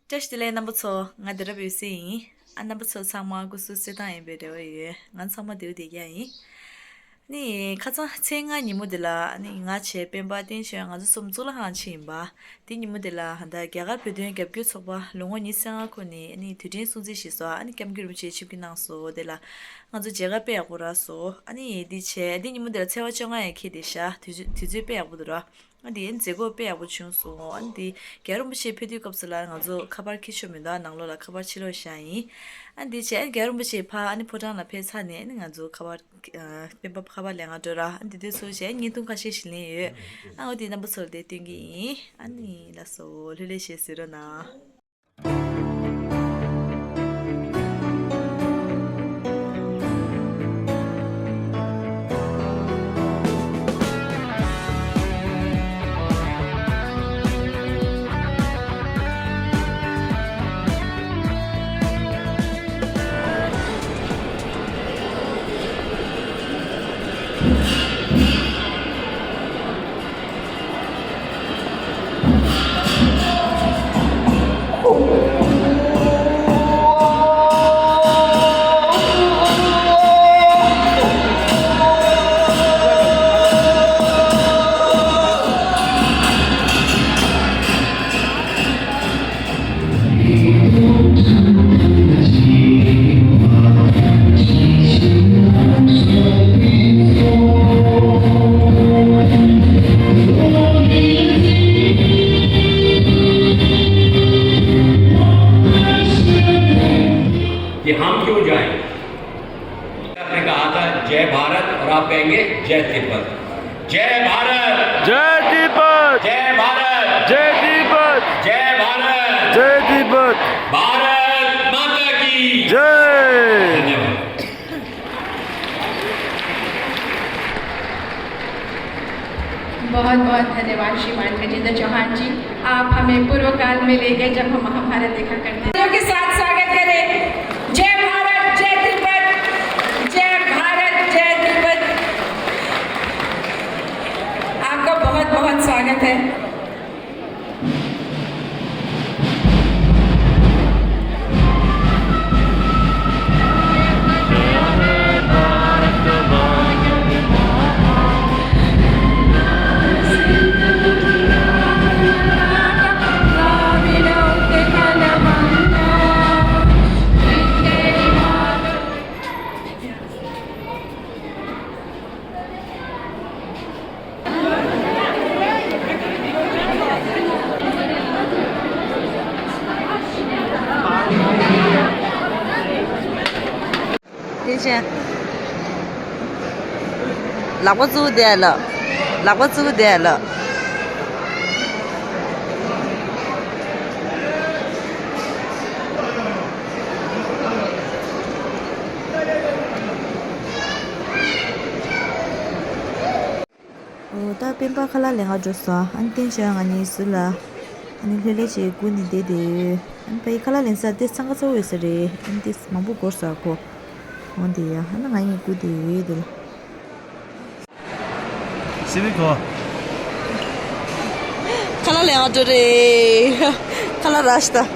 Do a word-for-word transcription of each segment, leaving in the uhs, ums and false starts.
བཀྲ་ཤིས་བདེ་ལེགས་རྣམ་པ་ཚོ། ང་བདེ་རབ་འོད་ཟེར་ཡིན། ཨ། རྣམ་པ་ཚོ་ཚང་མ་སྐུ་གཟུགས་གསལ་ཐང་ཡིན་པའི་རེ་བ་ཡོད། ང་ཚང་མ་བདེ་པོ་བསྡད་ཀྱི་ཡིན། ནི་ཁ་སང་ཚེས་ལྔ་ཉིན་མོ་འདི་ལ་ནི་ང་བྱས་སྤེན་པ་བསྟན་ཆོས་ང་ཚོ་གསུམ་གཙུག་ལག་ཁང་ཕྱིན་ཡིན་པ། དེ་ཉིན་མོ་འདི་ལ་ད་རྒྱ་གར་བོད་དོན་རྒྱབ་སྐྱོར་ཚོགས་པ་ལོ་ངོ་ཉི་ཤུ་རྩ་ལྔ་འཁོར་ནས་ནི་དུས་དྲན་སྲུང་བརྩི་ཞུས་སོང་། ཨ་ནི་སྐྱབས་མགོན་རིན་པོ་ཆེ་ཆིབས་བསྒྱུར་གནང་སོང་། དེ་ལ་ང་ཚོ་མཇལ་ཁ་དཔེ་ཡག་པོ་རག་སོང་། ཨ་ནི་འདི་བྱས་འདི་ཉིན་མོ་འདི་ལ་ཚེས་པ་བཅོ་ལྔ་ཡང་འཁེལ་བསྡད་ཤག་དུས་ཚོད་དུས་ཚོད་དཔེ་ཡག་པོ་འདུག་ར། ཨ་འདི་མཛད་སྒོ་དཔེ་ཡག་པོ་བྱུང་སོང་། ཨ་འདི་རྒྱལ་བ་རིན་པོ་ཆེ་ཕེབས་དུས་སྐབས་སུ་ལ་ང་ཚོ་ཁ་པར་འཁྱེར་ཆོག་མི་འདུག་ནང་ལོགས་ལ་ཁ་པར་ཕྱི་ལོགས་བཞག་ཡིན། ཨ་འདི་བྱས་ཨ་རྒྱལ་བ་རིན་པོ་ཆེ་ཕ་ཨ་ནི་ཕོ་བྲང་ལ་ཕེབས་ཚར་ནས་ཨ་ནི་ང་ཚོ་ཁ་པར། ཨ་སྤེན་པ་ཁ་པར་ལེན་ག་འགྲོ་ར། ཨ་འདི་དུས་ཚོད་བྱས་བརྙན་ཐུང་ཁ་ཤས་ཤིག་ལེན་ཡོད། ཨ་འོ་དེ་རྣམ་པ་ཚོར་དེ་སྟོན་གྱི་ཡིན། ཨ་ནི་ལགས་སོ། ལྷོད་ལྷོད་བྱས་གཟིགས་རོགས་གནང་། कि हम क्यों जाएं? आपने कहा था जय भारत और आप कहेंगे जय तिब्बत। जय भारत। जय तिब्बत। जय भारत। जय तिब्बत। जय भारत। जय तिब्बत। भारत माता की जय। धन्यवाद। बहुत बहुत धन्यवाद श्रीमान गजेंद्र चौहान जी, आप हमें पूर्व काल में ले गए जब हम महाभारत देखा करते थे। के साथ स्वागत करें। जय भारत, जय तिब्बत, जय भारत, जय तिब्बत। आपका बहुत बहुत स्वागत है। དེ་བཞིན། ལག་པ་བཙུགས་བསྡད་ལ། ལག་པ་བཙུགས་བསྡད་ལ། འོ་ད་སྤེན་པ་ཁ་ལག་ལེན་ག་འགྲོ་སོང་། ཨ་ནི་བསྟན་ཆོས་ང་གཉིས་ཟུར་ལ། ཨ་ནི་ལྷོད་ལྷོད་བྱས་སྒུག་ནས་བསྡད་དེ་ཡོད། ཨ་ནི་ཕ་གི་ཁ་ལག་ལེན་ས་དེ་འཚང་ཁ་ཚ་པོ་ཡོད་ས་རེད། ཨ་ནི་དེ་མང་པོ་འགོར་སོང་ཁོ། འོ་དེ་ཡ་ཨ་ནི་ང་གཉིས་སྒུག་བསྡད་ཡོད་དེ་ལ། སི་བི་གོ། ཁ་ལག་ལེན་ག་འགྲོ་རེད། ཁ་ལག་རག་ཤག་ད།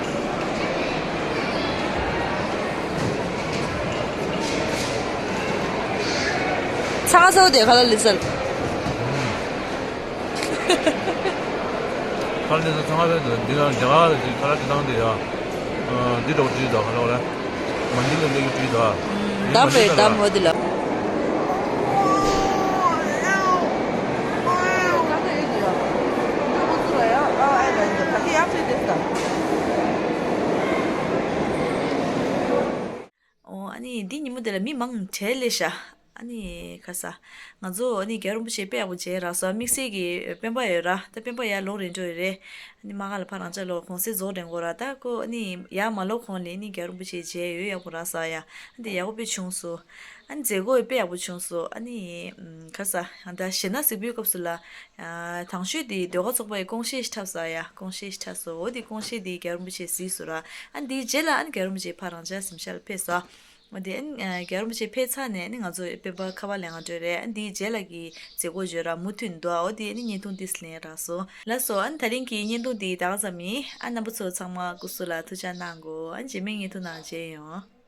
འཚང་ཁ་ཚ་པོ་དེ་ཁ་ལག་ལེན་ས། ཁ་ལག་ལེན་ས་འཚང་ཁ་ཚ་པོ་དེ་འདི་ལ་རྒྱ་གར་ལ་ཅིག་ཁ་ལག་ཅིག་བཏང་དེ་ཡ། འདི་འདྲ་བོ་ཅིག་འདུག་ཁ་ལག་ལ། མ་འདི་ལ་སླེབས་ཀྱི་འདུག་ད། འདམ་རེད་འདམ་འོ་དེ་ལ། འོ་ཨ་ནི་འདི་ཉིན་མོ་དེ་ལ་མི་མང་གྲལ་སླེབས་ཤག་ཨ་ནི་ཁ་ས། ང་ཚོ་ཨ་ནི་རྒྱལ་བ་རིན་པོ་ཆེ་དཔེ་ཡག་པོ་མཇལ་རག་སོང་། དམིགས་བསལ་གྱི་སྤེན་པ་ཡོད་ར། ད་སྤེན་པ་ཡར་ལོག་རན་འགྲོ་ཡི་རེད། ཨ་ནི་མ་ག་ལ་ཕར་རང་ཅག་ལོག་གུང་སེང་རྫོགས་རན་གོ་ར། ད་ཁོ་ཨ་ནི་ཡར་མ་ལོག་གོང་ལ་ཨ་ནི་རྒྱལ་བ་རིན་པོ་ཆེ་མཇལ་ཡོད་ཡག་པོ་རག་སོང་ཡ། ཨ་ནི་དེ་ཡག་པོ་དཔེ་བྱུང་སོང་། ཨ་ནི་མཛད་སྒོ་དཔེ་ཡག་པོ་བྱུང་སོང་། ཨ་ནི་ཁ་ས་ད་གཞས་སྣ་གཟིགས་འབུལ་སྐབས་སུ་ལ། ཨ་དང་ཤོས་དེ་ཟློས་གར་ཚོགས་པ་ཡི་ཀོང་ཤེས་ཤིག་འཁྲབ་སོང་ཡ། ཀོང་ཤེས་ཤིག་འཁྲབ་སོང་། འོ་དེ་ཀོང་ཤེས་དེ་རྒྱལ་བ་རིན་པོ་ཆེ་གཟིགས་སོང་ར། ཨ་ནི་དེའི་རྗེས་ལ་ཨ་ནི་རྒྱལ་བ་རིན་པོ་ཆེ་ཕར་རང་ཅག་གཟིམ་ཤག་ལ་ཕེབས་སོང་། འོ་དེ་ཨ་ནི་རྒྱལ་བ་རིན་པོ་ཆེ་ཕེབས་ཚར་ནས་ཨ་ནི་ང་ཚོ་སྤེན་པ་ཁ་པར་ལེན་ག་འགྲོ་རེད། ཨ་ནི་དེའི་རྗེས་ལ་གི་མཛད་སྒོ་ཡོད་ར་མུ་མཐུད་འདུག་འོ་དེ་ཨ་ནི་བརྙན་ཐུང་ཏིས་ལེན་རག་སོང་། ལགས་སོ། ཨ་ནི་ད་རིང་གི་བརྙན་ཐུང་དེ་ད་ག་ཙམ་ཡིན། ཨ་རྣམ་པ་ཚོ་ཚང་མ་སྐུ་གཟུགས་ལ་ཐུགས་ཅག་གནང་གོ། ཨ་རྗེས་མའི་བརྙན་ཐུང་ནང་མཇལ་ཡོང་།